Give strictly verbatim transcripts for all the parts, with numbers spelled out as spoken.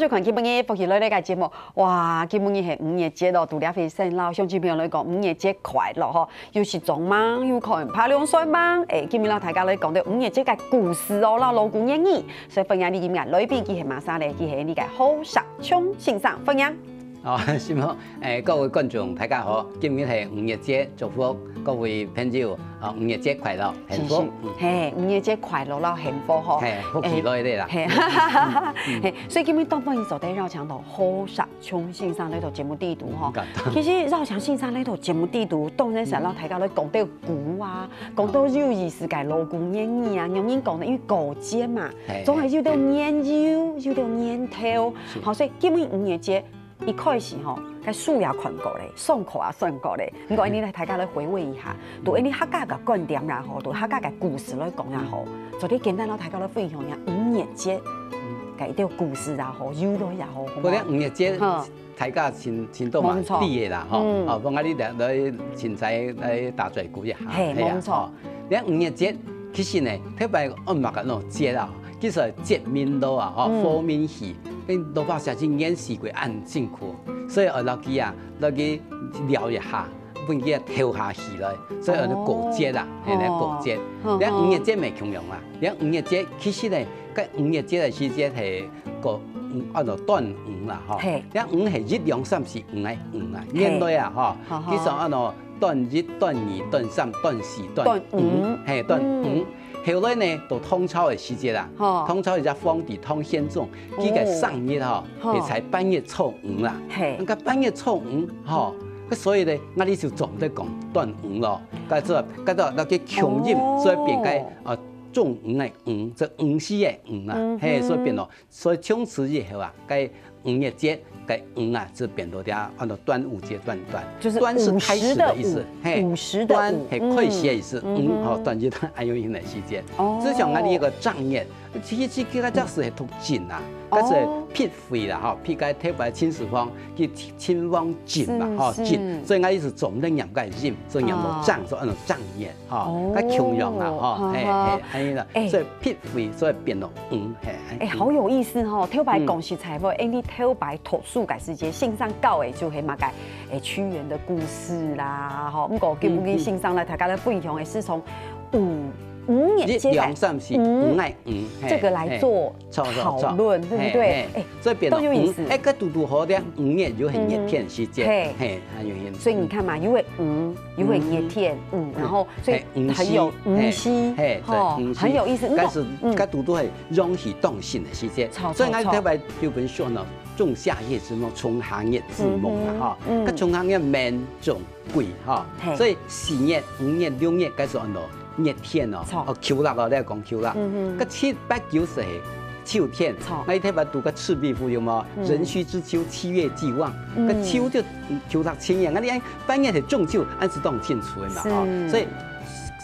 看今晡日福氣來了个節目，哇，今晡日係五月節哦，拄了會先摎鄉親朋友來講五月節快樂吼，又食粽吂，又看扒龍船吂，誒，今晡日摎大家來講到五月節个故事哦，摎老古言語，所以歡迎你今日來賓，佢係麼儕咧？佢係你个何石聰先生，歡迎。哦，係無？誒，各位觀眾大家好，今日係五月節，祝福各位朋友啊，五月節快樂，幸福。是，是。嗯。嘿，五月節快樂摎幸福吼。嘿，福氣來了啦。嘿，嘿，所以今晡日當歡喜做得邀請到何石聰先生來到節目裡肚吼。嗯，感動。其實邀請先生來到節目裡肚，當然係摎大家來講到古啊，講到有意思个老古言語啊，用人講个，因為過節嘛，嘿，總係有兜年由，有兜年頭。是。好，所以今晡日五月節 一開始吼，該書也看過咧，上課也上過咧。毋過，𫣆俚來大家來回味一下，對𫣆俚客家个觀點也好，對客家个故事來講也好，做得簡單摎大家來分享一下五月節个一條故事也好，由來也好，好無？𠊎等五月節，好。大家真，真多嘛，無錯。知个啦，吼。嗯。哦，放𠊎俚來，來凊彩來打嘴鼓一下，嘿，嘿啊，無錯。吼。 這五月節，其實呢，特別安排个喏節啊，其實節面到啊，吼，嗯。火面去，該老百姓真厭四季恁辛苦，所以愛落去啊，落去尞一下，分佢啊透下氣來，所以安到過節啊，哦。嘿，來過節。哦。這五月節乜共樣啊，這五月節其實呢，該五月節个時節係過，嗯，安到端午啦，吼。嘿。這午係一兩三四五个午啊，嘿。原來啊，吼，哈哈。其實安到 端一、端二、端三、端四、端五，端午。嘿，端午。嗯。後來呢，到唐朝个時節啦，吼。唐朝有隻皇帝唐玄宗，佢个生日吼，哦。係在八月初五啦。嘿。該八月初五吼，該所以呢，𠊎俚就總得講端午咯。該做，該做該个共音，哦。所以變个，呃，中午个午，就午時个午啊。嗯哼。嘿，所以變咯 所以從此以後啊，該五月節，該午啊，就變到這安到端午節，端，端。就是端是開始的意思，午時的午，嘿，午時的午，端係開始的意思，嗯，午，嗯哼。吼，端就端，恁樣形个時節。哦。就像𠊎俚个正月，其實，其實這隻字係讀正啊，哦。該係撇開啦，吼，撇開頭擺秦始皇，佢秦王政嘛，是，吼，是。政，所以𠊎意思總得念該音，所以念到正，哦。所以安到正月。 吼，哦，該共樣啊，吼，嘿，哈哈。嘿，恁樣啦，欸。所以撇開，所以變到，嗯，嘿，欸，好有意思吼，頭擺講實在話，欸，你頭擺讀書个時節，先生教个就係麼个，欸，屈原个故事啦，吼，毋過今晡日先生來，大家來分享个係從五，五月節个一、兩、三、四、五，五个五，嘿，這個來做嘿。 著，著，著。討論，對不對？嘿，嘿。欸，所以變到，當有意思。嗯，欸，該堵堵好个五月又係熱天時節，嗯，嘿。嘿，還有熱天。所以你看嘛，又係五，又係熱天，嗯，嗯，然後所以嘿，很有，午時，嘿，嘿，對，吼，午時。很有意思。該係，嗯，該堵堵係陽氣當盛个時節。著，所以𠊎特別有本書呢，《仲夏夜之夢》，仲夏夜之夢啊，嗯哼，吼。嗯。該仲夏夜眠中 鬼吼，嘿。所以四月、五月、六月該係安到熱天哦，著。哦，秋熱哦，你愛講秋熱。嗯哼。該七、八、九係秋天，著。該頭擺讀个《赤壁賦》有無？嗯。壬戌之秋，七月既望。嗯。該秋就，嗯，秋熱天呀，該你八月係中秋，恁係當清楚个嘛，是。吼。所以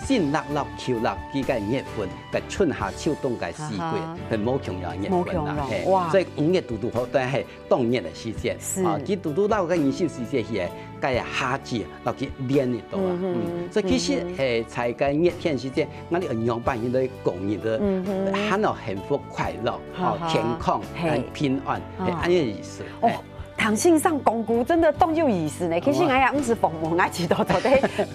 新曆摎舊曆佢个月份，該春夏秋冬个四季，哈哈。係無共樣个月份啦，無共樣，嘿。哇。所以五月堵堵好，但係 當熱个時節，是。啊，佢堵堵摎該人生時節去个，該夏至摎佢連一道啊。嗯哼，嗯，所以其實，嗯哼。誒，在該熱天時節，𠊎俚仰般形來過日子，嗯哼。還有幸福快樂，哈哈。哦，健康，嘿。還平安，哦。係恁樣个意思。哦，嘿。聽先生講古，真的當有意思呢。其實𠊎也毋係訪問，𠊎知道到底，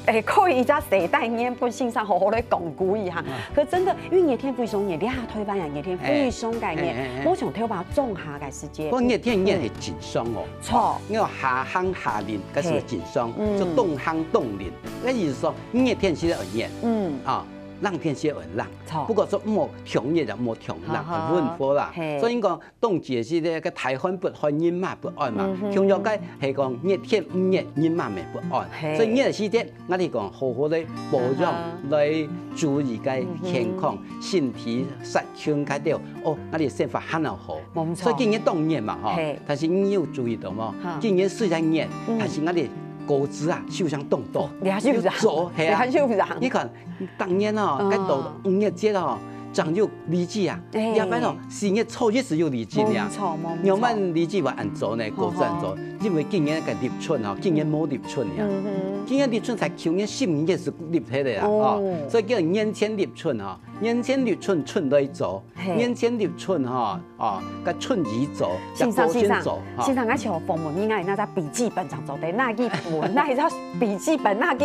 誒，可以一隻時代，𠊎分先生好好來講古一下。嗯。可真的，因為熱天非常熱，你看台灣啊，熱天非常个熱，嘿。嘿，嘿，嘿。無像頭擺仲夏个時 節。不過熱天熱係正常哦。嗯。著。因為夏行夏令，該係正常，嘿。嗯。就冬行冬令。該意思說，熱天時節會熱，嗯。啊，冷天時節會冷。著。不過說莫強熱就莫強冷，哈哈。很溫和啦。嘿。所以講，冬至時節，該大寒不寒，人馬不安嘛。嗯哼。強弱該係講熱天毋熱，人馬乜不安。嘿。所以熱个時節， 𠊎俚講好好个保養，啊哈。來注意个健康，嗯哼。身體殺菌个了，哦，𠊎俚生活還要好。無錯。所以今年當熱嘛，吼，嘿。但是你有注意到無？哈。今年雖然熱，嗯。但是𠊎俚果子啊，收成當多。哦，你還收成？有做，係啊。你還收成？你看，當年哦，哦。該到五月節哦，正有荔枝啊，哎。這擺哦，四月初一時有荔枝呢。無錯，無錯。仰般荔枝會恁早呢？好，好。過早恁早，因為今年个立春哦，今年無立春呢。嗯哼。今年立春在舊年十二月時立起來啊，哦。哦，所以叫年前立春哦，年前立春春來早，嘿。年前立春哈，哦，个春已早，先生，先生，過先早，哈。先生，𠊎想訪問你，𠊎拿隻筆記本上做得，拿去本，拿一隻筆記本，拿去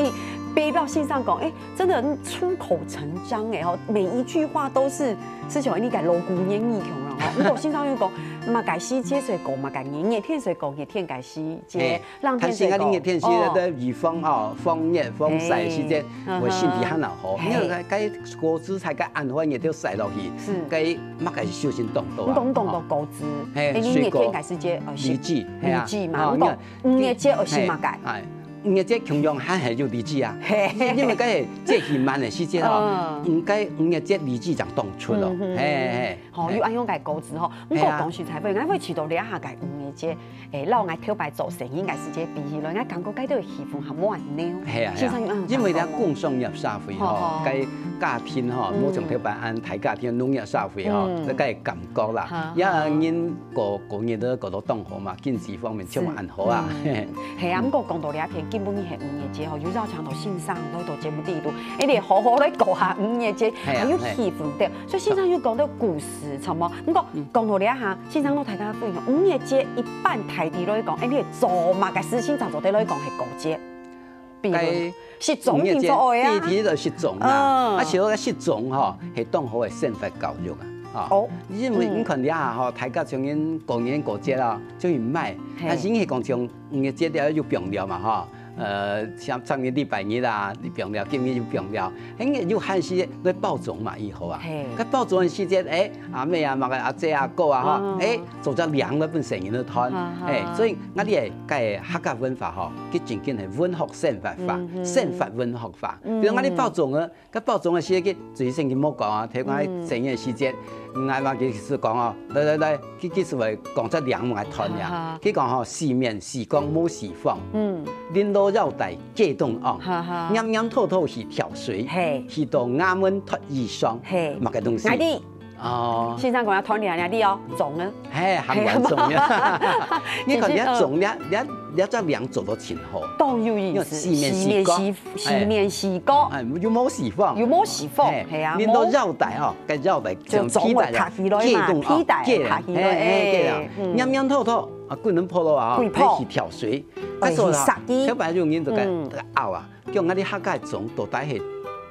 背包先生講，哎， 真的出口成章哎吼，每一句話都是，是像你个老古言語共樣吼。如果先生又講，麼个時節就過麼个年，熱天就過熱天个時節，嘿，冷天就過，但是啊，你熱天時節哦。在預防哦，防熱防曬時節，嘿，嗯哼。會身體還好。嘿。因為該，該果子菜該恁好熱天曬落去，是。該麼个修行動作啊。你講，你講到果子，哦。嘿，哎，你熱天个時節，呃，是水果。荔枝，嘿啊。荔枝嘛，哦，你講，你看，五月節又是麼个？嘿，哎。 五月節共樣還係有荔枝啊。嘿。因為該係節氣慢个時節吼，嗯。應該五月節荔枝正當出咯。嗯，嗯，嘿，嘿，嗯。吼，嘿。又恁樣个果子吼。毋過，嘿啊。講實在話，𠊎會試著這下个五月節，誒，摎𠊎頭擺做生意个時節比起來，𠊎感覺該兜氣氛還無恁鬧。嘿啊，嘿啊。先生，嗯，因為咧，感覺無？工商業社會吼，吼，吼。該家庭吼，嗯。無像頭擺恁大家庭農業社會吼，嗯。該个感覺啦。哈，也哈。人過，過日子過到當好嘛，經濟方面就恁好啊。嗯。 係啊，毋過講到這片，今晡日係五月節吼，有邀請到先生來到節目裡肚，一定好好來講下五月節，係啊，還有氣氛，對。所以先生有講到故事，著無？毋過講到這下，先生摎大家分享，五月節一般大體來講，哎，你做麼个事情，正做得來講係過節？比如該食粽定做愛啊？五月節，第一就食粽啊，嗯。啊，食个食粽吼，係當好个生活教育啊，啊。哦。因為你看這下吼，嗯。大家像人過年過節啊，就去買，嘿。但是你係講像 五月節了又放了嘛吼，呃，像上個禮拜日啊，你放了，今日又放了，應該又還係來包粽嘛，以後啊。嘿。該包粽个時節，哎，阿姆啊，麼个阿姐阿哥啊，吼，嗯。哎，做隻餅來分細人仔團，哈哈。哎，所以𠊎這个客家文化吼，佢真正係文學生活化，嗯哼。生活文學化。嗯。比如𠊎這包粽啊， 該包粽个時節，佢最先佢莫講啊，頭先生日个時節，嗯。𠊎嘛佢就講哦，來來來，佢佢就會講隻令來團令。哈哈。佢講吼，四面四角無四方，嗯。輪到腰帶皆中央，哈哈。黏黏拖拖去挑水，嘿。去到衙門脫衣裳，嘿。麼个東西？𠊎知。哦。先生講愛團令，𠊎知哦，粽啊。 嘿，還蠻重要。你看，其實，你看粽，你你你隻令做到真好。當有意思。因為四面四角，四面四，四面四角。哎，又無四方。又無四方，嘿，係啊，輪到腰帶吼，該腰帶就粽會卡起來嘛，皮帶會卡起來，嘿，嘿，對啊，嗯。黏黏拖拖啊，滾輪婆羅啊，滾輪婆。愛去挑水，哎，啊，所以啊，去殺雞。頭擺有人就該，嗯。該拗啊，講𠊎這客家粽到底係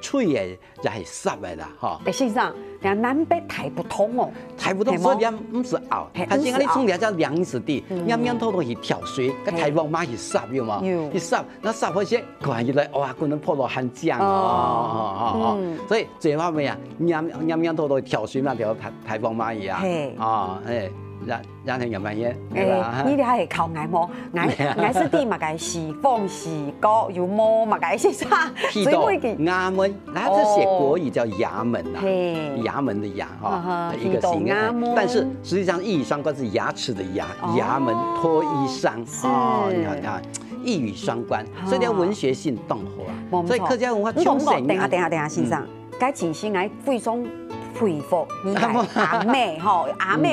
脆个 也係澀个啦，吼。哎，先生，人南北大不同哦。大不同，係無？所以人毋使拗，嘿，但是𠊎這粽這隻令係知，嗯。黏黏拖拖去挑水，該大鑊嫲去煠，有無？有。去煠，該煠好勢，看起來，哇，可能泡到還靚哦，哦。哦，哦，哦。嗯。所以最後尾啊，黏，黏黏拖拖挑水嘛，就大，大鑊嫲去啊。嘿。哦，嘿，然 然後仰般樣，對吧？哎，你這係考𠊎無？𠊎，𠊎係知麼个四方四角，又無麼个四煞，去到所以我已經衙門，那這寫國語叫衙門啊，哦。嘿。衙門的衙哈，啊哈，一個形。去到衙門。但是實際上一語雙關是牙齒的牙，哦。衙門脫衣裳，是。哦，你看，你看，一語雙關，所以叫文學性當好啊。哦。無錯。所以客家文化從細，你講，你講，等一下，等一下，等一下，先生。嗯。 該真心𠊎非常佩服你个阿姆吼，阿姆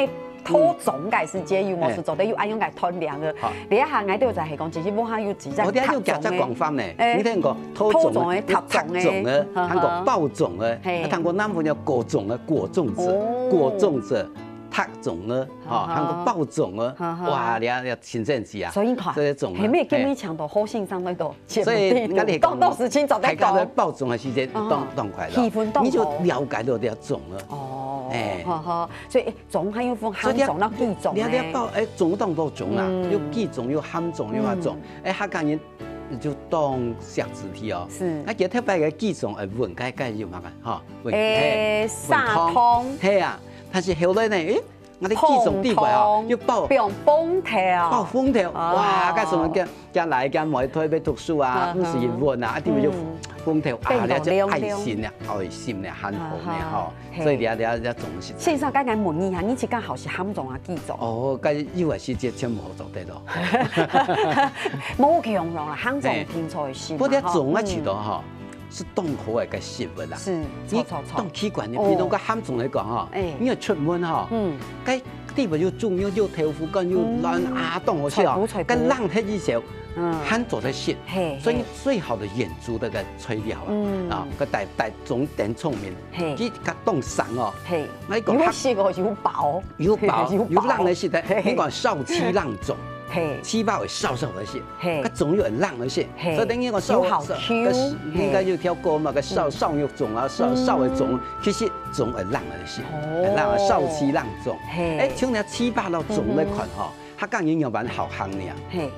拖粽个時節，有無係做得有恁樣个團令个？好。這下𠊎兜就係講，其實屋下有幾隻我這下有幾隻講法呢？哎。你聽過拖粽个、拖粽个、拖粽个，哈哈。還過包粽个，嘿。啊，聽過南方有裹粽个、裹粽子、哦。裹粽子、托粽个，哈，哈哈。還過包粽个，哈哈。哇，你看，你看，真正是啊，所以你看，這些粽啊，係毋係今日請到好先生來到 所以𠊎兜講，當多事情做得講。大家在包粽个時節，嗯，當，當快樂。氣氛當好。你就了解到這粽了。哦，哎。好好，所以，哎，粽還有分鹹粽摎焿粽呢。所以你，你，你包，哎，粽當多種啦，嗯。有焿粽，有鹹粽，有麼粽。嗯。哎，客家人就當惜字體哦。是。該其實特別个焿粽，哎，搵該，該有麼个，哈，搵，哎，哎，搵湯。砂湯。係啊，但是後來呢，哎， 𠊎兜焿粽底背哦，湯，又包，放紅豆。包紅豆，哦。哇，該時候驚，驚倈驚妹在外背讀書啊，嗯，毋使搵啊，啊，底背就紅豆啊，嗯。變到涼涼。這就愛心呢，愛心呢，還好呢，啊哈，吼。嘿。所以這，這，這粽係。先生，該𠊎問你一下，你自家好食鹹粽啊，焿粽？哦，該有个時節全部好做得咯。無共樣啦，鹹粽，嘿。拼湊个心嘛，不過這粽啊，吼。試著吼，嗯。係當好个个食物啊。係，你著著著。當奇怪呢，哦。比如講鹹粽來講吼，哎。你愛出門吼，嗯。該地方有粽，有，有豆腐乾，有卵啊，嗯。當好食哦。菜脯，菜脯。該冷忒以後，嗯。還做得食。嘿，所以嘿。最好个醃煮个个材料啊，嗯。啊，該大，大粽等聰明，嘿。佢較當省哦。嘿。𠊎講較有食哦，有飽。有飽，有飽。有冷个食个，嘿。你講燒粢冷粽，嘿。粢肉會燒燒个食。 嘿。該粽又會冷个食，嘿。所以等於講燒，有好Q，燒，該係，嘿。應該有條歌嘛，該燒，嗯。燒肉粽啊，燒，嗯。燒个粽，其實粽會冷个食，哦。會冷个燒粢冷粽。嘿。哎，像你粢肉摎粽來看吼，嗯哼。客家人仰般好行呢？嘿。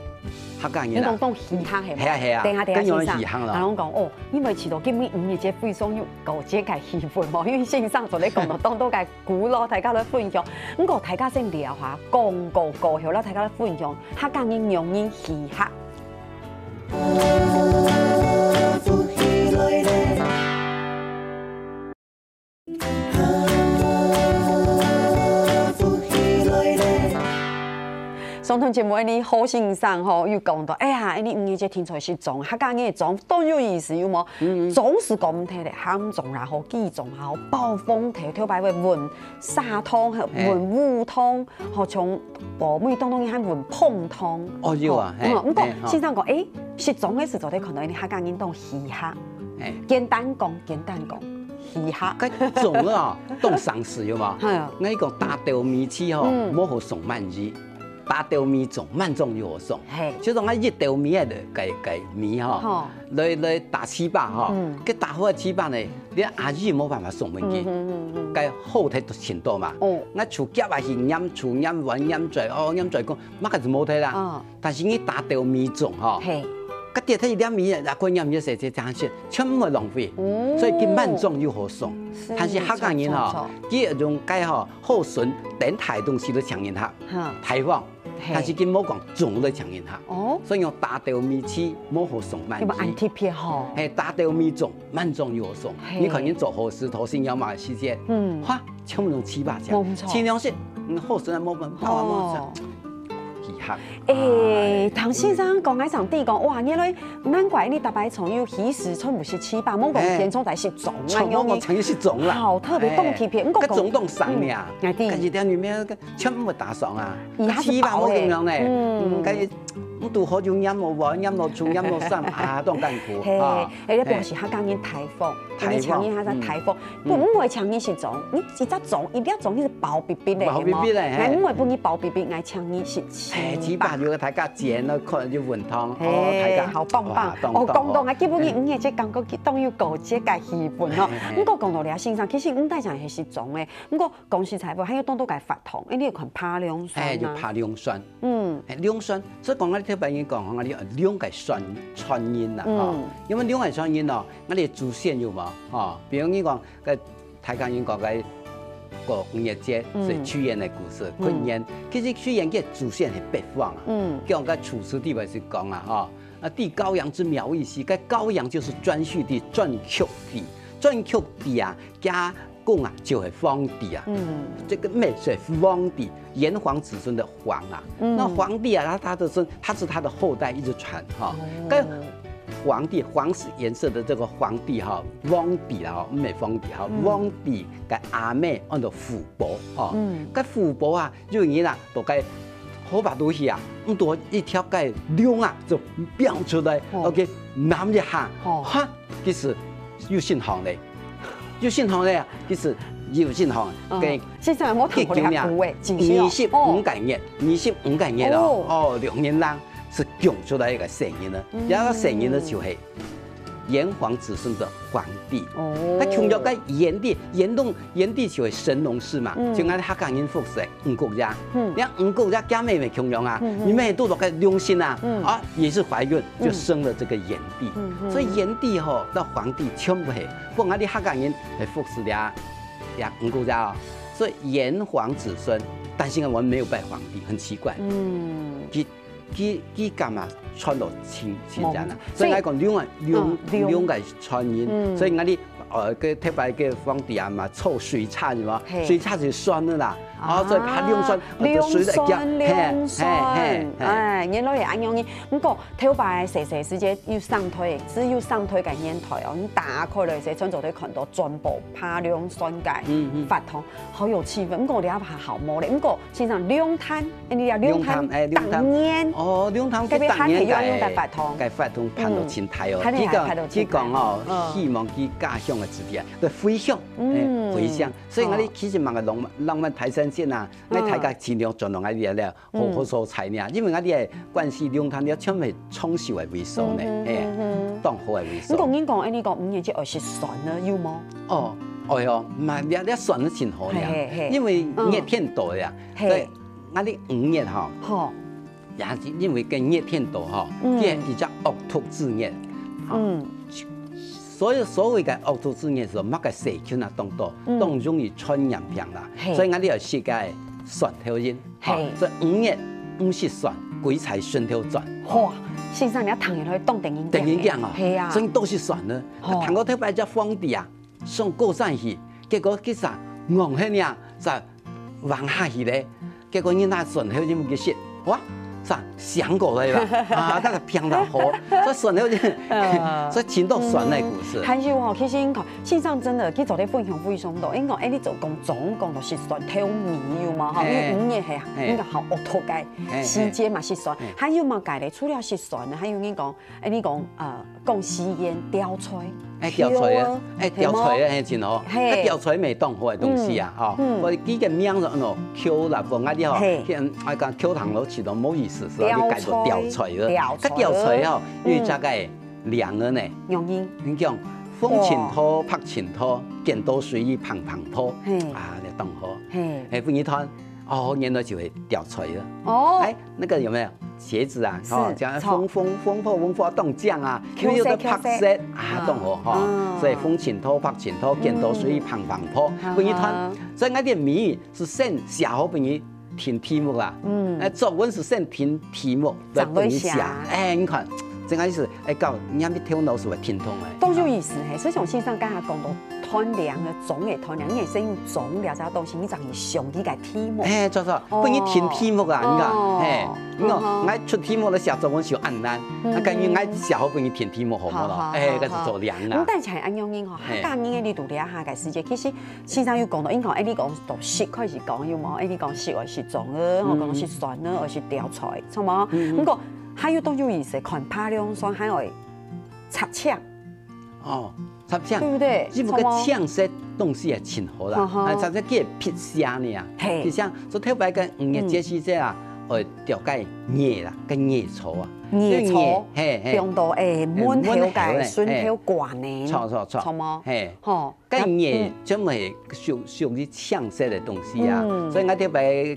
客家人啊。你講當稀罕係無？係啊，係啊。等下，等下，該仰般稀罕咯？先生，人講哦，因為試著今年五月節非常有過節个氣氛無？因為先生昨日講到當多个 古老，大家來分享。毋過大家先尞下，廣告過後，摎大家來分享客家人仰般稀罕。上段節目呢，何先生吼有講到，哎呀，恁呢五月節定著食粽，客家人个粽當有意思，有無？嗯嗯。粽係講毋忒个，鹹粽也好，粿粽也好，包紅豆，頭擺會搵 砂糖、嘿。搵烏糖，吼，像包尾當中還搵膨糖。哦，有啊，吼，嘿，嗯，毋過，嘿，吼。先生講，誒，食粽个時節，你看到客家人當稀罕，嘿。簡單講，簡單講，稀罕。該粽啊，當省事有無？係啊。𠊎講打鬥米粢吼，嗯。無好送饅仔，打鬥米粽，饅粽有好送。嘿。就講啊，一鬥米个，个，个米吼，吼。來，來打粢粑吼，嗯。該打好个粢粑呢， 連阿姨無辦法送分佢，嗯哼哼哼。該好忒盡多嘛。哦。𠊎廚夾啊去拈，廚拈碗拈嘴，哦，拈嘴講，麼个就無忒啦。哦。但是你打鬥米粽吼，嘿。該跌忒一粒米，也過拈一細細這樣食，全部浪費。哦。所以佢饅粽又好送。是，但是客家人吼，著，著。佢用該吼，好順，等大東西都請人客，哈。大方。 嘿。但是佢無講粽來請人客。哦。所以用打鬥米粢，無好送饅仔。有無恁特別吼？嘿，打鬥米粽，饅粽又好送。嘿。你看人做好事，頭先有嘛時節，嗯。哇，全部用粢粑食。無錯。盡量食，嗯，好食啊，無辦法啊，無食。哦。稀罕。誒，哎。唐先生講，𠊎上帝講，哇，原來難怪你逐擺從有喜事全部食粢粑，無講哎。天窗在食粽啊，從無講曾經食粽啦。好特別，哎。當特別。毋過講，該粽當省呢。嗯，𠊎知。但是店裡面該 全部打爽啊。佢還係飽咧。粢粑無共樣呢。嗯。嗯，該，毋堵好就拈落碗，拈落廚，拈落衫，啊，當艱苦，嘿，啊。誒，你表示客家人大方，嘿。因為請人客家大方，大方，嗯。佢毋會請你食粽，你一隻粽，一粒粽，你係飽必必个，飽必必个，有無？嘿。𠊎毋會分你飽必必，𠊎請你食粢粑。嘿，粢粑有个大家煎了，看就穩當，嘿，哦，大家，好棒棒。哇，當，哦，當好。講到啊，今晡日嗯。五月節感覺當有過節个氣氛哦。嘿，嘿。毋過講到這，先生，其實毋單淨係食粽个， 毋過講實在話，還有當多个活動，誒，你有看扒龍船嗎？哎，就扒龍船。嗯。哎，龍船，所以講𠊎特別人講，𠊎有龍个傳，傳人啦，嗯。吼。因為龍个傳人哦，𠊎个祖先有無？吼，比如你講，該大家人講个過五月節，嗯。係屈原个故事，嗯。屈原，其實屈原个祖先係北方啊。嗯。講該楚辭地位係講啊，吼，啊，帝高陽之苗裔兮，該高陽就是顓顼帝，顓顼帝，顓顼帝啊， 厥公啊，就係黃帝啊。嗯。這個乜係黃帝，炎黃子孫的黃啊。嗯。那黃帝啊，他，他的孫，他是他的後代一直傳哈。哦。該黃帝，黃色顏色的這個黃帝哈，黃帝啦，吼，毋係黃帝哈，嗯。黃帝个阿姆安到婦寶哈。嗯。該婦寶啊，有一日啊，到該河壩肚去啊，毋堵一條該龍啊，就飆出來，哦。OK，揇一下，哦。哈，其實有信仰咧。 有信仰咧，其實有信仰，哦，該，先生，𠊎聽過這个古誒，真係哦。二十五個月，二十五個月咯，哦。哦，龍人人係降出來一個細人呢，嗯。這個細人呢就係炎黃子孫的黃帝。哦。佢降落該炎帝，炎龍，炎帝就係神農氏嘛，嗯。就𠊎客家人服侍 五穀爺。嗯。你看五穀爺厥姆乜共樣啊，嗯，嗯。你乜堵著該龍神啊，嗯。啊，也是懷孕，就生了這個炎帝。嗯，嗯。所以炎帝吼，到黃帝全部係，毋過𠊎俚客家人係服侍這，這五穀爺哦。所以炎黃子孫，但是呢，我們沒有拜黃帝，很奇怪。嗯。佢，佢，佢敢啊，傳到清清淨啦。所以𠊎講龍啊龍龍个傳人，所以𠊎哩呃个特別个皇帝啊嘛，做水車是無？水車就算了啦，哦，所以拍龍船，龍船龍船，哎，原來係恁樣呢。毋過頭擺細細時節有省電，只有省電个年代哦，你打開來時，全部都看到全部拍龍船个法堂，好有氣氛。毋過這下好無咧，毋過 先生，龍潭，哎，你講龍潭，龍潭，哎，龍潭。逐年，哦，龍潭佢逐年个，該發通，該發通辦到盡大哦。佢講，佢講哦，希望佢家鄉个子弟啊，都回鄉，哎，回鄉。所以𠊎哩其實嘛个浪漫，浪漫台三線啊，𠊎大家盡量轉到𠊎哩了，好好所在呢，因為𠊎哩个關係龍潭了，全部係長壽个位所呢，哎，當好个位所。你講，你講，哎，你講五月節愛食蒜呢，有無？哦，哎喲，嘛，這這蒜係盡好呢，因為熱天到呀。 所以，𠊎哩五月吼，吼，也係因為該熱天到吼，佢一隻惡毒之月，吼，所以所謂个惡毒之月係麼个細菌啊，當多，當容易傳染病啦。所以𠊎哩愛食个蒜頭仁，吼，所以五月毋食蒜，鬼才順頭轉。哇，先生，你愛聽下去當得人驚。得人驚哦，係啊，所以都係蒜呢。聽過頭擺隻皇帝啊， 上高山去，結果佢煞戇忒呀，煞橫下去咧。結果人拿蒜頭仁分佢食，哇，煞醒過來啦，啊，那個病就好，所以蒜頭仁，所以盡多蒜个故事。還有吼，其實你看，先生真个，佢做得分享非常多。因為講，哎，你做講總講到係蒜頭米有嘛吼，因為五月係應該好惡毒个時節嘛，食蒜。還有麼个咧？除了食蒜呢，還有人講，哎，你講呃， 講食莧，吊菜，哎，吊菜啊，哎，吊菜啊，係真好。該吊菜乜當好个東西啊，吼。我記个名字喏，Q啦，講啊你吼，愛講Q糖咯，其實無意思，所以你改做吊菜了。該吊菜吼，有一隻个涼个呢。你講，風清透，白清透，見到水裡嘭嘭泡，啊，你當好。哎，分你看，哦，原來就係吊菜了。哦，哎，那個有沒有？ 茄子啊，吼，像風風風暴風暴當靚啊，又有个白色啊，當好吼。所以風清透，白清透，見到水嘭嘭泡，分你看。所以𠊎个謎語係先寫好分你聽題目啦，嗯，作文係先聽題目，再分你寫。哎，你看，這個意思，哎，教人家个頭腦係會停動个。當有意思嘿，所以像先生剛才講到斷糧个，總个斷糧，你也先用總了這東西，你正去想這個題目。哎，著著，分你聽題目啊，你看，嘿。 你講，𠊎出題目來寫作文就恁難，啊，今日𠊎寫好分你聽題目好無咯？哎，該係做涼啦。毋單淨係恁樣人吼，客家人个裡肚這下个世界，其實先生有講到，因為哎，你講到食開始講有無？哎，你講食愛食粽仔，吼，講到食蒜仔，愛食吊菜，著無？毋過還有當有意思，看拍龍船還愛插青。 哦，插青，對不對？這麼个青色東西也盡好啦，啊，插青佢个辟邪呢啊，辟邪，所以頭擺个五月節時節啊，愛吊該艾啦，該艾草啊，艾草，嘿嘿，放到誒門口个順口掛呢，著著著，著無？嘿，吼，該艾專門係屬屬於青色个東西啊，所以𠊎頭擺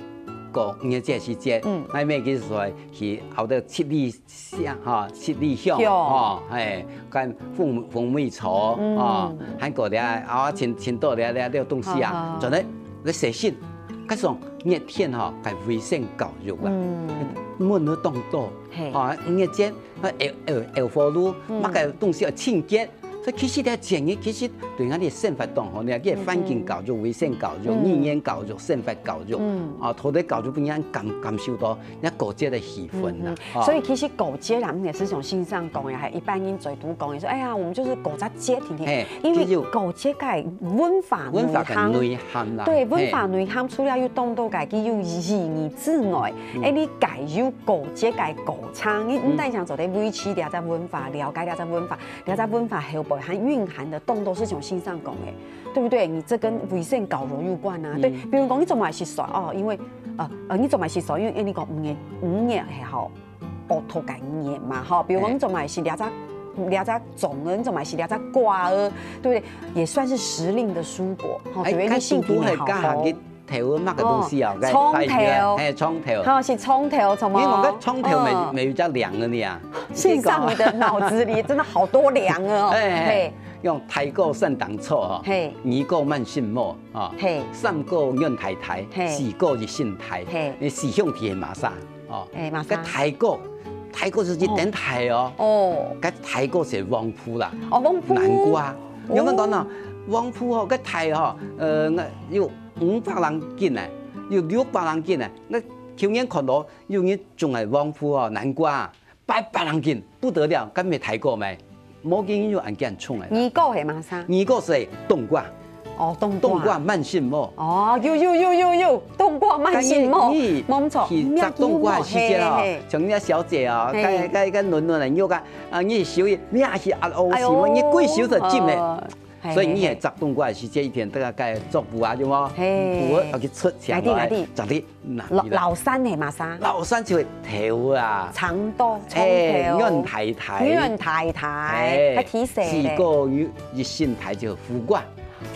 過五月節時節，𠊎每個時候去拗到七里 香，吼，七里香，吼，嘿，跟風風味草，吼，還過了啊，盡盡多了了了東西啊，做得來洗身。加上熱天吼，該衛生教育啦，問題當多，吼，五月節，啊，漚漚漚火爐，麼个東西愛清潔，所以其實這建議其實對𠊎兜生活當好，你看，這環境教育、衛生教育、語言教育、生活教育，啊，土地教育，分人感感受到 人家過節个氣氛啦。所以其實過節啦，毋係像先生講个，還一般人嘴都講个，說，哎呀，我們就是過隻節，天天，因為過節个文化文化个內涵啦，對，文化內涵除了有當多个佢有意義之外，哎，你該有過節个過程，你毋單淨做得維持這隻文化，了解這隻文化，這隻文化後背還蘊含的當多係像先生講个，對不對？你這跟衛生教育有關啊，對，比如講你做麼个食蒜哦，因為 呃呃，你做麼个食蒜，因為你講五月五月係吼，惡毒个月嘛，吼，比如講你做麼个食這隻這隻粽仔，你做麼个食這隻瓜仔，對不對？也算是時令的蔬果，吼，哎，對於你身體个好。該都都係加下去頭个麼个東西哦，該蔥頭，嘿，蔥頭。吼，係蔥頭，著無？你講該蔥頭乜乜有隻涼个呢啊？先生，你的腦子裡真的好多涼个哦，哎哎，嘿，用大哥散當初哦，嘿，二哥慢性毛。 哦，嘿，三哥軟大大，嘿，四哥一身大，嘿，你四兄弟係麼儕？哦，哎，麼儕？該大哥，大个時節哦。等大哦。哦。該大个係黃瓠啦。哦，黃瓠。南瓜。哦。有無講呢？黃瓠吼，該大吼，呃，有五百零斤呢，有六百零斤呢。該舊年看到有人種个黃瓠吼，南瓜，八百零斤，不得了，該毋係大个咩？無見有恁緊種个。二个係麼儕？二个係冬瓜。 哦，冬瓜。冬瓜慢性無？哦，有有有有有，冬瓜慢性無？該你，你無錯，去摘冬瓜个時節哦，嘿，嘿。像人家小姐哦，嘿。該，該，該嫩嫩个肉啊，啊，你收佢，你也係啊，哦，哎喲，是無？你幾收就進个。哦，嘿，所以你係摘冬瓜个時節，一定都要該作物啊，對無？嘿。有啊，要去出錢來，來滴，來滴。摘滴。 哪位啦？老，老山係麼儕？老山就係豆啊。長豆，哎，蔥頭。軟大大。軟大大，哎，較提示咧。四个月，一升大就苦瓜。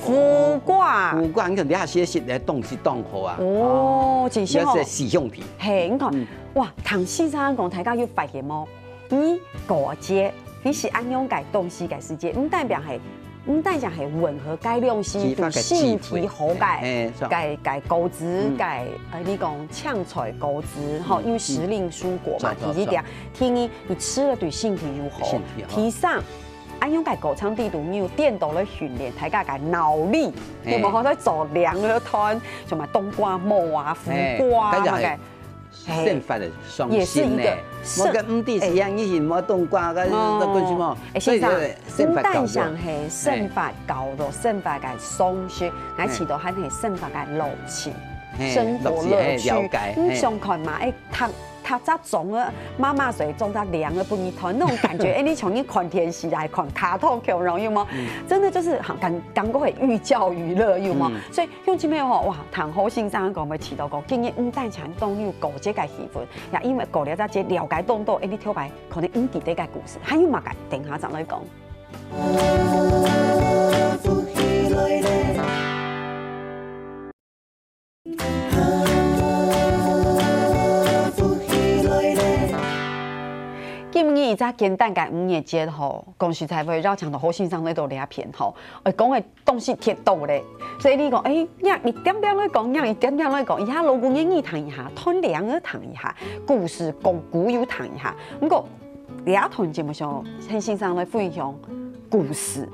苦瓜。苦瓜，你看這下時節食个東西當好啊。哦，真係哦。這係四兄弟。嘿，你看，嗯。哇，聽先生講，大家有發現無？ 你果節，你食恁樣个東西个時節，毋單淨係，毋單淨係混合該兩種，就身體好个，嘿，是。个，个果子，嗯。个，呃，你講青菜果子，吼，嗯。因為時令蔬果嘛，嗯。第一點，第二，你食了對身體有好，身體好。第三，恁樣个果場地肚，你有顛倒來訓練大家个腦力，嘿。有無？好在做兩个攤，什麼冬瓜帽啊、苦瓜啊，嘿，大家那個 嘿。生活个創新呢。也是一個生，我个目的是啊，哎。你係無冬瓜个，哦。个東西嘛，哎，所以就生活教育。先生，毋單淨係生活教育，哎。生活个常識，𠊎試著還係生活个樂趣，哎，生活樂趣。樂趣，哎，了解，嗯，哎。想看嘛，哎，讀，讀隻種啊，媽媽水種隻涼个分你看，那種感覺，哎，你像你看電視啊，看卡通共樣，有無？嗯。真的就是很感，感覺很寓教於樂，有無？嗯。所以 鄉親朋友吼，哇，聽好先生講，會試著講，今日毋單淨當有過節个氣氛，也因為過了這節了解當多，哎，你頭擺可能毋記得个故事，還有麼个？等下正來講。今日這簡單个五月節吼，講實在話，邀請到好先生來到這片吼，哎，講个 東西忒多咧。所以你講，哎，讓一點點來講，讓一點點來講，一下老古言語談一下，斷糧仔談一下，故事講古又談一下。毋過，這段節目上，請先生來分享故事。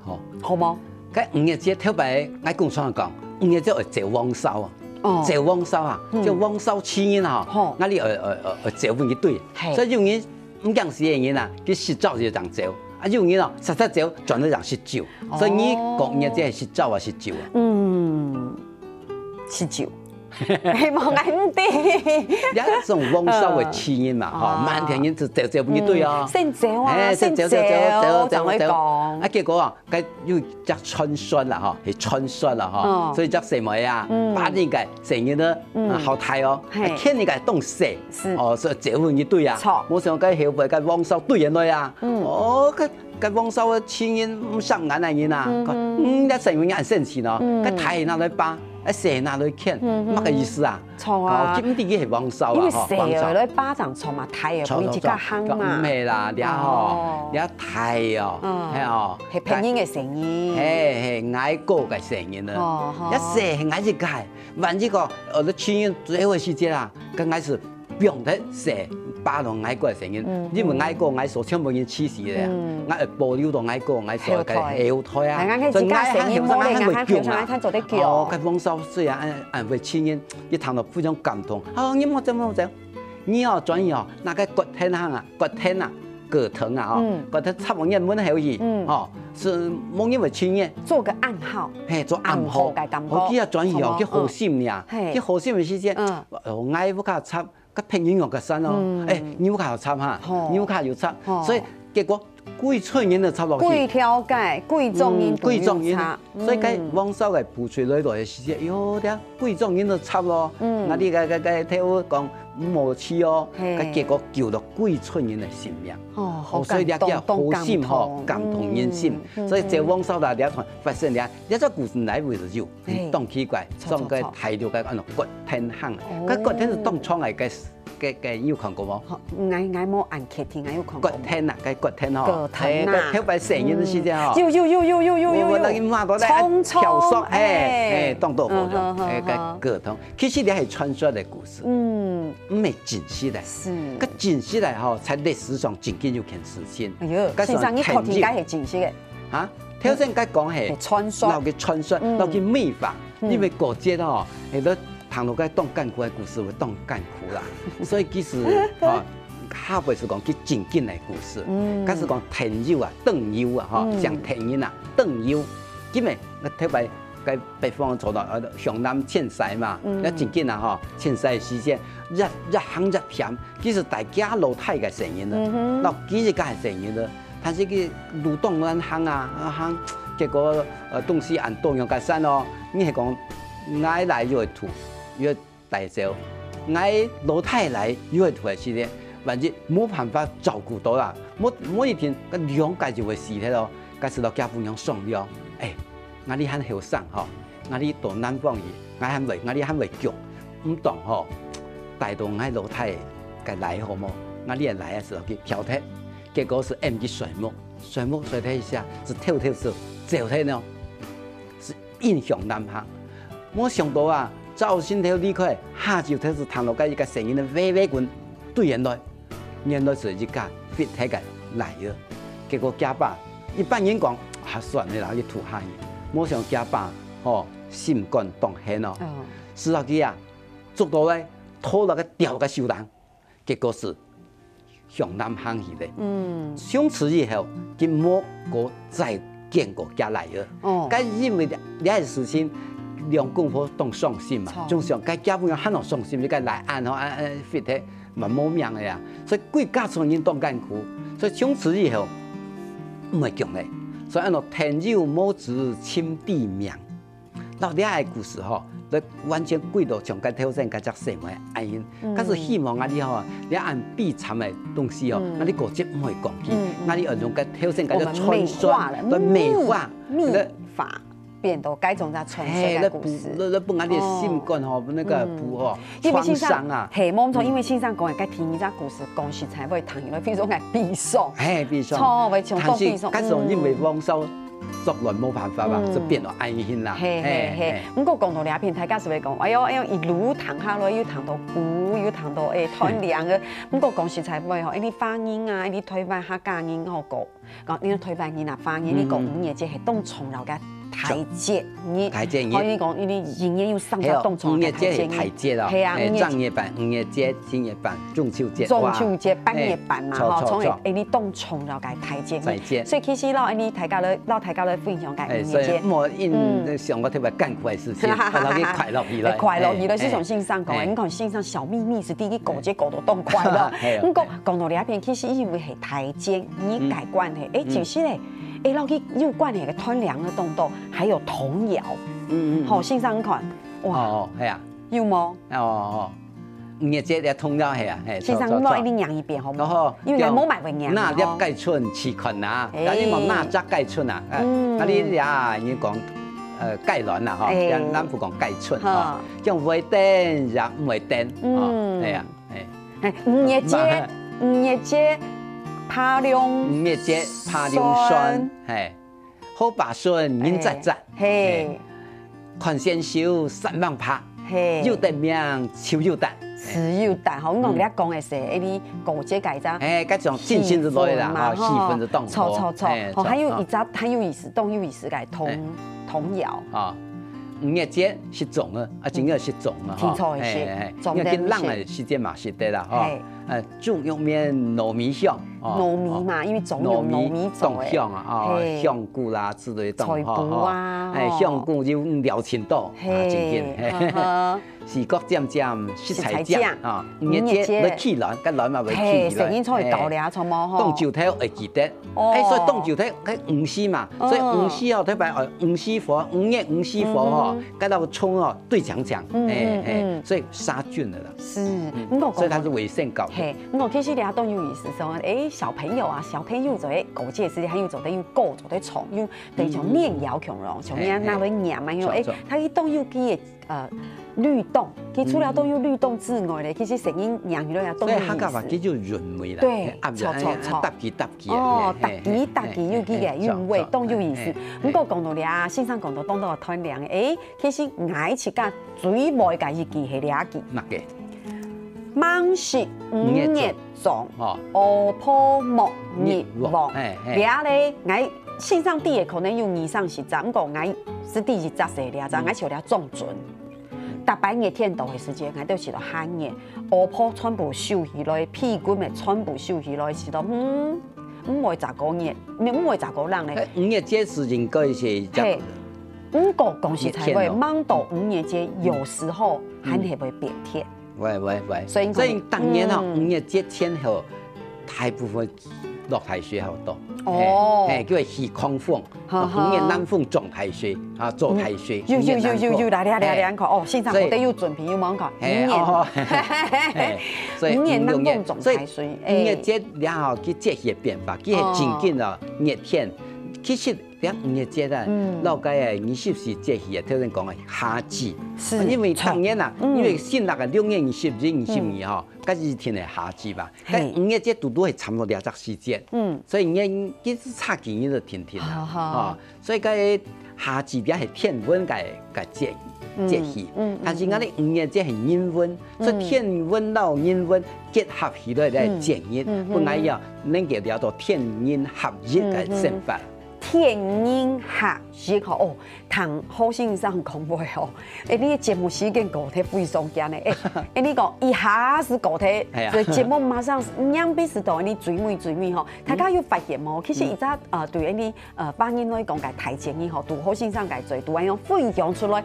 好。好無？該五月節頭擺，𠊎講出來講，五月節愛走黃艄啊。哦。走黃艄啊，嗯。走黃艄刺人啊，吼。吼。𠊎俚愛，愛，愛，愛走分佢對。嘿。所以有人 毋驚死个人啊，佢食朝就正走，啊，有人哦，煞煞走，轉到正食晝。哦。所以你講，你這係食朝啊，食晝啊？嗯，食晝。嘿，無，𠊎毋知。你係種黃艄个刺人嘛，吼，哦。滿天人就走走毋對哦。嗯，先走啊，嘿，先走，走，走，走，走，走。正會講。啊，結果啊，該有一隻傳說啦，吼，係傳說啦，吼。哦。所以隻細妹啊，嗯。把你个細人呢，嗯。啊，好大哦，嘿。啊，牽你个當細。 是。哦，所以走分佢對啊。著。無想到該後背該黃艄對人來啊。嗯。哦，該，該黃艄个刺人毋閃眼个人啊，嗯哼。講，嗯，這細妹恁神奇呢，嗯。該大个拿來把，啊，細个拿來牽，嗯哼。麼个意思啊？著啊。哦，佢毋知佢係黃艄啊，因為吼，細个來把正著嘛，大个分佢自家行嘛。著，著，著，毋係啦，這吼，哦。這大哦，嗯。係哦，係別人个細人。係，係，𠊎哥个細人啊。哦，哦。這細係𠊎自家，萬一個，呃，刺人最後个時節啊，該𠊎係 放忒細，把落𠊎哥个細人，嗯，因為𠊎哥𠊎嫂全部人死死咧，嗯。𠊎愛保留到𠊎哥𠊎嫂个後代啊。後代。哎，𠊎个所以𠊎還後生，𠊎還會降啊。𠊎還後生，𠊎還做得降。哦，該黃艄雖然恁，恁會刺人，佢聽到非常感動。哦，你莫走，莫走，你哦，轉去哦，拿該葛藤行啊，葛藤啊，葛藤啊，哦，嗯。葛藤插往人門口去，嗯。哦，係無人會刺人。做個暗號。嘿，做暗號。暗號个感覺。好，佢啊，轉去哦，著無？去好心呀，嗯。嘿。去好心个時節，嗯。哦，𠊎屋下插 該朋友用个山哦，嗯。哎，你屋下有插哈，吼。你屋下有插，吼。所以結果幾千人都插落去。幾條街，幾種人嗯，幾種人。都有插。所以該嗯。黃艄个部隊來到个時節，喲，這幾種人都插咯。嗯。啊，你該，該，該，聽我講，毋好去哦。嘿。該結果救了幾千人个性命。哦，好哦，所以這叫感動，好心吼，當感動。感動人心。嗯，嗯，所以這黃艄啦，這團發生了，這隻故事哪位就有，嘿。當奇怪，著，上个著，著。大陸个安到葛藤行，哦。該葛藤係當長个，該个个有看過無？𠊎𠊎無恁確定，𠊎有看過無？葛藤啊，該葛藤吼，葛藤啊，欸，該頭擺細人个時節吼，有有有有有有有有，𠊎𠊎等佢罵到咧，衝衝，跳索，欸，欸，欸，當多無用，嗯，好，好，欸，該好。葛藤，其實這係傳說个故事，嗯，毋係真實个，是，該真實个吼，在歷史上真經有件事情，哎喲，該算先生，你確定該係真實个？啊，頭先該講係，係傳說，鬧个傳說，嗯，鬧个秘法，嗯，因為過節吼，係都 談到該當艱苦个故事，會當艱苦啦。所以其實，吼，較毋係講佢正經个故事，嗯，假使講藤油啊，燈油啊，吼，嗯，像藤人啊，燈油，因為該頭擺該北方做到，呃，向南遷徙嘛，嗯，該正經啊，吼，遷徙个時節，越越行越偏，其實大家老大个細人了，嗯哼，到幾十个細人了， 但是佢路當難行啊，啊行，結果，呃，東西恁多樣个山哦。你係講，𠊎來又會吐，又會帶走，𠊎老弟來又會吐个時節，萬一無辦法照顧到啦，無無一定，該兩個就會死忒咯。該時到厥餔娘商量，欸，𠊎俚還後生吼，𠊎俚到南方去，𠊎還會，𠊎俚還會強，毋當吼，帶到𠊎老弟个倈好無？𠊎俚个倈仔就去漂忒。 結果係暗去睡目，睡目睡忒一下，係偷偷就走忒了，係應向南行。無想到啊，朝晨頭離開，下晝頭就聽到該一個細人个噦噦滾對遠來，原來係一個fit忒个倈仔。結果厥爸，一般人講，啊，算了啦，去吐下去。無想厥爸，吼，心肝當狠哦，哦，係啊，佢啊，捉到咧，拖落去吊个樹頂。 結果係向南行去咧。嗯，從此以後，佢無過再見過厥倈仔。哦，該因為這這个事情，兩公婆當傷心嘛，著，就想該厥餔娘還當傷心，你該倈仔吼，恁恁fit忒，嘛無命个啊。所以歸家村人當艱苦，所以從此以後，毋會降咧。所以安到天有無子，親地命。 摎這个故事吼，來完全歸到像該頭先該隻細妹恁樣。嗯，假使希望𠊎俚吼，這恁悲慘个東西吼，嗯，𠊎俚過節毋會講起，嗯，嗯，𠊎俚愛用該頭先該隻傳說，我們美化了，來美化，秘，秘法，變到該種在傳說个故事。嘿，來補，來來補𠊎俚个心肝吼，哦，那個補吼，嗯，因為先生，創傷啊。嘿，無錯，嗯，因為先生講个該第二隻故事，講實在會聽起來非常个悲傷。嘿，悲傷。著，會像當悲傷，但是，假使因為，嗯，網上 作亂無辦法啊，嗯，就變到恁樣啦。嘿，嘿，嘿，嘿。毋過講到這片，大家係會講，哎喲，哎喲，一路聽下來，又聽到古，又聽到，欸，斷糧个。嗯。毋過講實在話吼，因為華人啊，因為台灣客家人吼，講，講，因為台灣人啊，華人，嗯，你講五月節係當重要个大節日。大節日。吼，因為講，因為一年有三隻當重要个大節日。嘿哦，五月節係大節哦。嘿啊，嘿，五月節。正月半、五月節、 七月半，中秋節，中秋節，哇，八月半嘛，吼，著，著，著。從而，欸，你當重要个大節日。大節。所以其實摎，欸，你大家來，摎大家來分享个音樂節。欸，所以莫因，嗯，想到特別艱苦个事情，然後去快樂起來。快樂起來，欸，就像先生講个，欸，你看先生笑瞇瞇，係第一過節過到當快樂。嘿哦。毋過講到這片，其實因為係大節日个關係，嗯，欸，其實咧，欸，摎佢有關係个斷糧个動作，還有童謠。嗯，嗯，嗯。吼，先生你看，哇。哦，哦，係啊。有無？哦，哦。 五月節个童謠係啊，嘿，先生，著，著，著。你來一定唸一遍好無？好，好，因為𠊎無麼會唸，吼。哪粒該村試看啊？嘿。該你講哪隻該村啊？啊，嗯。啊，你呀，你講，呃，該巒啊，吼，嘿。像南部講該村，吼，好。像會登也毋會登，吼，嗯。嘿啊，嘿。嘿，五月節，嘛，五月節，扒龍，五月節扒龍船，船。嘿。 好扒筍人扎扎，嘿，嘿，看先手山橫扒，嘿，有得名就有膽，就有膽吼。𠊎講，嗯，你講个係，欸，你過節該隻，欸，該種精神就來啦，氣氛嘛，吼，氣氛就當好，著，著，著，嘿，吼，著，還有一隻，吼。還有意思，當有意思个童，嘿，童謠。啊，五月節食粽啊，啊，真个食粽啊，吼，聽著个係，嘿，嘿，粽个係。因為佢冷个時節嘛，食得啦，吼。嘿。 呃，粽肉麵糯米香，哦，糯米嘛，哦，因為粽肉糯米，糯米做个，當香啊，哦，嘿。香菇啦之類當，菜脯啊，吼，吼。哎，吼。香菇有料盡多，嘿，啊，真緊，嘿。呵呵。四角尖尖，食材靚，食材靚。啊，五月節，五月節。來起卵，該卵嘛會起起來。嘿，細人就會到了，嘿。差不多吼。當晝頭會記得， 哦。哎，所以當晝頭，該午時嘛，所以午時哦，哦。特別，呃，午時火，五月午時火吼，嗯哼。該道蔥哦，對強強，嗯，哎，哎，嗯，嗯。所以殺菌的啦。是，嗯，毋過講到，所以它是為先搞的。嘿，毋過其實這都有意思，說，哎，小朋友啊，小朋友做个過節時間，還有做得用歌，做得唱，用等於像念謠共樣，像念那个念嘛，因為誒，佢當有佢个呃律動，佢除了當有律動之外咧，其實聲音念起來也當有意思。所以客家話叫做韻味啦，對，著著著，搭佢搭佢，哦，搭佢搭佢有佢个韻味，當有意思。毋過講到這，先生講到當多个斷糧，誒，其實𠊎自家最無个一句係這句。哪个？ 吂食五月粽，烏泡莫入甕。這咧，𠊎先生知个可能有二三十隻，毋過𠊎係知一隻係這隻，𠊎就這粽準。逐擺熱天到个時節，𠊎都食到寒熱，烏泡全部收起來，被骨乜全部收起來，食到嗯，毋會再過熱，毋會再過冷咧。五月節時應該係，嘿，毋過講實在話，吂到五月節，有時候還係會變天。 喂喂喂，所以講，所以當然吼，五月節前後，大部分落大水好多。哦，嘿，叫起狂風，五月南風撞大水啊，做大水。有有有有有，來來來來，看哦，先生，我都有準備，有無看？五月，哦，嘿，所以五月南風撞大水，所以五月節了後，佢節氣變化，佢係真緊哦，熱天，其實 這五月節啊，老个誒，二十四節氣啊，頭先講个夏至，因為當然啦，因為新曆个六月二十一、二十二吼，該一天个夏至吧。該五月節堵堵係差毋多這隻時節，所以五月節差幾日就停停啦，吼，所以該夏至這係天文个个節節氣，但是𠊎兜五月節係人文，所以天文摎人文結合起來个節日，本來要能夠聊到天人合一个生活。 天人合一吼，哦，聽何先生講話吼，誒，你个節目時間過忒非常緊誒，誒，誒，你講一下子過忒，所以節目馬上兩筆時到，你最尾最尾吼，大家有發現無？其實一隻呃，對你呃，八年來講个大建議吼，對何先生个嘴，對恁樣分享出來，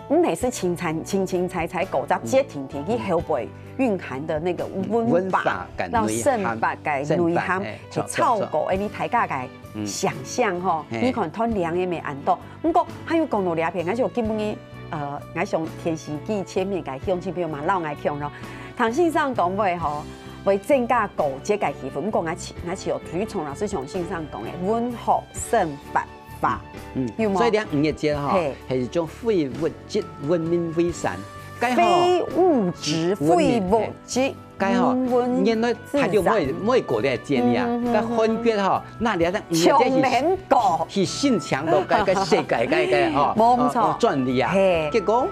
毋係係清清清清彩彩過隻節，天天去後背蘊含的那個文化，文化跟內涵，然後生活个內涵，生活，誒，去超過誒，你大家个 想像吼，你看斷糧个乜恁多。毋過還有講到這片，𠊎想今晡日，呃，𠊎想電視機前面个鄉親朋友嘛，摎𠊎共樣咯。聽先生講話吼，會增加過節个氣氛。毋過𠊎，𠊎就推崇老師像先生講个文化生活化，有無？所以這五月節吼，係一種非物質文明遺產，該吼，非物質非物質。 該吼，原來大陸每每國个節日啊，該韓國吼，那裡啊，五月節去去新疆咯，該該世界該該吼，無錯，專利啊。結果，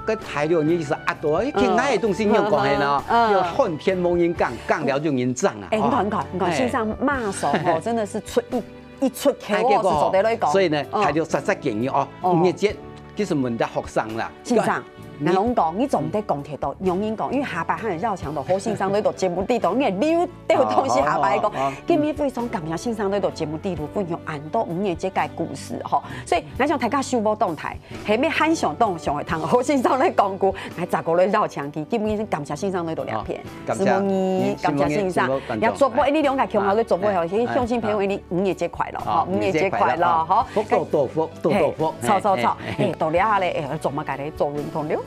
該大陸人意思啊，多，去買个東西用講个呢，要寒天無人講，講了就人憎啊。誒，你看，你看，你看，先生馬上吼，真的是出一一出口哦，係做得來講。所以呢，大陸實實建議哦，五月節其實問到學生啦，先生。 𠊎摎你講，你做毋得講忒多，容易講，因為下擺還有邀請到何先生來到節目裡頭，你會留兜東西下擺講。今日非常感謝先生來到節目裡頭分享恁多五月節个故事吼，所以𠊎想大家收穫當大，下面還想當想會聽何先生來講古，𠊎再過來邀請佢。今日感謝先生來到這片，承蒙你，感謝先生，也祝福你兩個共下來祝福吼，鄉親朋友你五月節快樂吼，五月節快樂吼，福到福，到到福，著著著，誒，到這下咧，誒，做麼个咧，做運動了。